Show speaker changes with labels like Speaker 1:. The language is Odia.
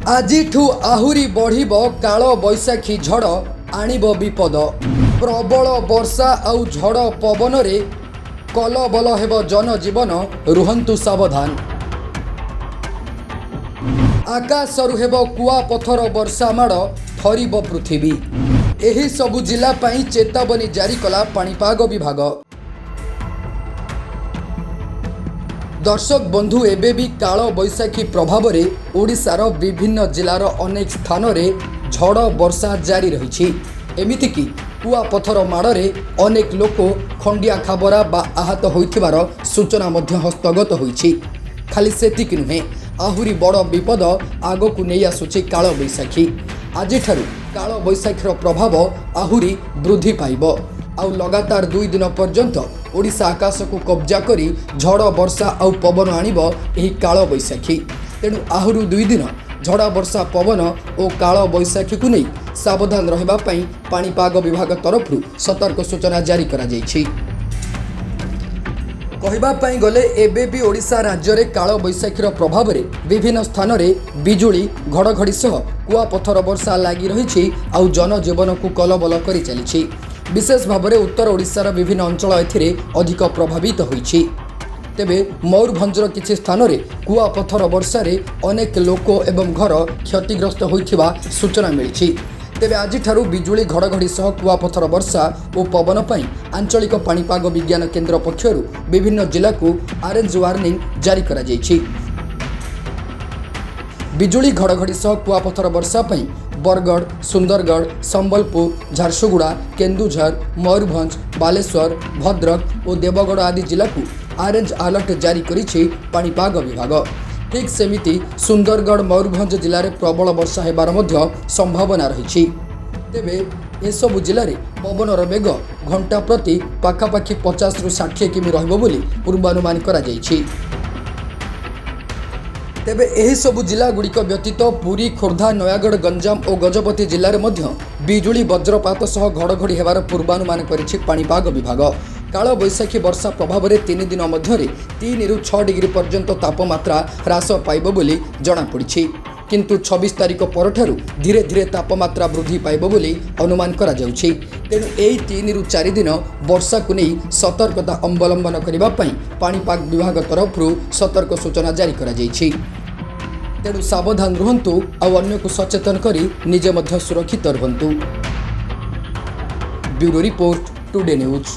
Speaker 1: ଆଜିଠୁ ଆହୁରି ବଢ଼ିବ କାଳ ବୈଶାଖୀ ଝଡ଼, ଆଣିବ ବିପଦ। ପ୍ରବଳ ବର୍ଷା ଆଉ ଝଡ଼ ପବନରେ କଲବଲ ହେବ ଜନଜୀବନ, ରୁହନ୍ତୁ ସାବଧାନ। ଆକାଶରୁ ହେବ କୁଆପଥର ବର୍ଷା ମାଡ଼, ଥରିବ ପୃଥିବୀ। ଏହି ସବୁ ଜିଲ୍ଲା ପାଇଁ ଚେତାବନୀ ଜାରି କଲା ପାଣିପାଗ ବିଭାଗ। ଦର୍ଶକ ବନ୍ଧୁ, ଏବେ ବି କାଳ ବୈଶାଖୀ ପ୍ରଭାବରେ ଓଡ଼ିଶାର ବିଭିନ୍ନ ଜିଲ୍ଲାର ଅନେକ ସ୍ଥାନରେ ଝଡ଼ ବର୍ଷା ଜାରି ରହିଛି। ଏମିତିକି କୁଆପଥର ମାଡ଼ରେ ଅନେକ ଲୋକ ଖଣ୍ଡିଆ ଖାବରା ବା ଆହତ ହୋଇଥିବାର ସୂଚନା ମଧ୍ୟ ହସ୍ତଗତ ହୋଇଛି। ଖାଲି ସେତିକି ନୁହେଁ, ଆହୁରି ବଡ଼ ବିପଦ ଆଗକୁ ନେଇ ଆସୁଛି କାଳବୈଶାଖୀ। ଆଜିଠାରୁ କାଳବୈଶାଖୀର ପ୍ରଭାବ ଆହୁରି ବୃଦ୍ଧି ପାଇବ ଆଉ ଲଗାତାର 2 ଦିନ ପର୍ଯ୍ୟନ୍ତ ଓଡ଼ିଶା ଆକାଶକୁ କବ୍ଜା କରି ଝଡ଼ ବର୍ଷା ଆଉ ପବନ ଆଣିବ ଏହି କାଳବୈଶାଖୀ। ତେଣୁ ଆହୁରି 2 ଦିନ ଝଡ଼ ବର୍ଷା ପବନ ଓ କାଳବୈଶାଖୀକୁ ନେଇ ସାବଧାନ ରହିବା ପାଇଁ ପାଣିପାଗ ବିଭାଗ ତରଫରୁ ସତର୍କ ସୂଚନା ଜାରି କରାଯାଇଛି। କହିବା ପାଇଁ ଗଲେ, ଏବେ ବି ଓଡ଼ିଶା ରାଜ୍ୟରେ କାଳବୈଶାଖୀର ପ୍ରଭାବରେ ବିଭିନ୍ନ ସ୍ଥାନରେ ବିଜୁଳି ଘଡ଼ଘଡ଼ି ସହ କୁଆପଥର ବର୍ଷା ଲାଗି ରହିଛି ଆଉ ଜନଜୀବନକୁ କଲବଲ କରି ଚାଲିଛି। ବିଶେଷ ଭାବରେ ଉତ୍ତର ଓଡ଼ିଶାର ବିଭିନ୍ନ ଅଞ୍ଚଳ ଏଥିରେ ଅଧିକ ପ୍ରଭାବିତ ହୋଇଛି। ତେବେ ମୟୂରଭଞ୍ଜର କିଛି ସ୍ଥାନରେ କୁଆପଥର ବର୍ଷାରେ ଅନେକ ଲୋକ ଏବଂ ଘର କ୍ଷତିଗ୍ରସ୍ତ ହୋଇଥିବା ସୂଚନା ମିଳିଛି। ତେବେ ଆଜିଠାରୁ ବିଜୁଳି ଘଡ଼ଘଡ଼ି ସହ କୁଆପଥର ବର୍ଷା ଓ ପବନ ପାଇଁ ଆଞ୍ଚଳିକ ପାଣିପାଗ ବିଜ୍ଞାନ କେନ୍ଦ୍ର ପକ୍ଷରୁ ବିଭିନ୍ନ ଜିଲ୍ଲାକୁ ଅରେଞ୍ଜ ୱାର୍ଣ୍ଣିଂ ଜାରି କରାଯାଇଛି। ବିଜୁଳି ଘଡ଼ଘଡ଼ି ସହ କୁଆପଥର ବର୍ଷା ପାଇଁ ବରଗଡ଼, ସୁନ୍ଦରଗଡ଼, ସମ୍ବଲପୁର, ଝାରସୁଗୁଡ଼ା, କେନ୍ଦୁଝର, ମୟୂରଭଞ୍ଜ, ବାଲେଶ୍ୱର, ଭଦ୍ରକ ଓ ଦେବଗଡ଼ ଆଦି ଜିଲ୍ଲାକୁ ଅରେଞ୍ଜ ଆଲର୍ଟ ଜାରି କରିଛି ପାଣିପାଗ ବିଭାଗ। ଠିକ୍ ସେମିତି ସୁନ୍ଦରଗଡ଼, ମୟୂରଭଞ୍ଜ ଜିଲ୍ଲାରେ ପ୍ରବଳ ବର୍ଷା ହେବାର ମଧ୍ୟ ସମ୍ଭାବନା ରହିଛି। ତେବେ ଏସବୁ ଜିଲ୍ଲାରେ ପବନର ବେଗ ଘଣ୍ଟା ପ୍ରତି ପାଖାପାଖି 50ରୁ 60 କିମି ରହିବ ବୋଲି ପୂର୍ବାନୁମାନ କରାଯାଇଛି। ତେବେ ଏହିସବୁ ଜିଲ୍ଲାଗୁଡ଼ିକ ବ୍ୟତୀତ ପୁରୀ, ଖୋର୍ଦ୍ଧା, ନୟାଗଡ଼, ଗଞ୍ଜାମ ଓ ଗଜପତି ଜିଲ୍ଲାରେ ମଧ୍ୟ ବିଜୁଳି, ବଜ୍ରପାତ ସହ ଘଡ଼ଘଡ଼ି ହେବାର ପୂର୍ବାନୁମାନ କରିଛି ପାଣିପାଗ ବିଭାଗ। କାଳବୈଶାଖୀ ବର୍ଷା ପ୍ରଭାବରେ 3 ଦିନ ମଧ୍ୟରେ 3ରୁ 6 ଡିଗ୍ରୀ ପର୍ଯ୍ୟନ୍ତ ତାପମାତ୍ରା ହ୍ରାସ ପାଇବ ବୋଲି ଜଣାପଡ଼ିଛି। କିନ୍ତୁ 26 ତାରିଖ ପରଠାରୁ ଧୀରେ ଧୀରେ ତାପମାତ୍ରା ବୃଦ୍ଧି ପାଇବ ବୋଲି ଅନୁମାନ କରାଯାଉଛି। ତେଣୁ ଏହି 3ରୁ 4 ଦିନ ବର୍ଷାକୁ ନେଇ ସତର୍କତା ଅବଲମ୍ବନ କରିବା ପାଇଁ ପାଣିପାଗ ବିଭାଗ ତରଫରୁ ସତର୍କ ସୂଚନା ଜାରି କରାଯାଇଛି। ତେଣୁ ସାବଧାନ ରୁହନ୍ତୁ ଆଉ ଅନ୍ୟକୁ ସଚେତନ କରି ନିଜେ ମଧ୍ୟ ସୁରକ୍ଷିତ ରୁହନ୍ତୁ। Bureau report, today news.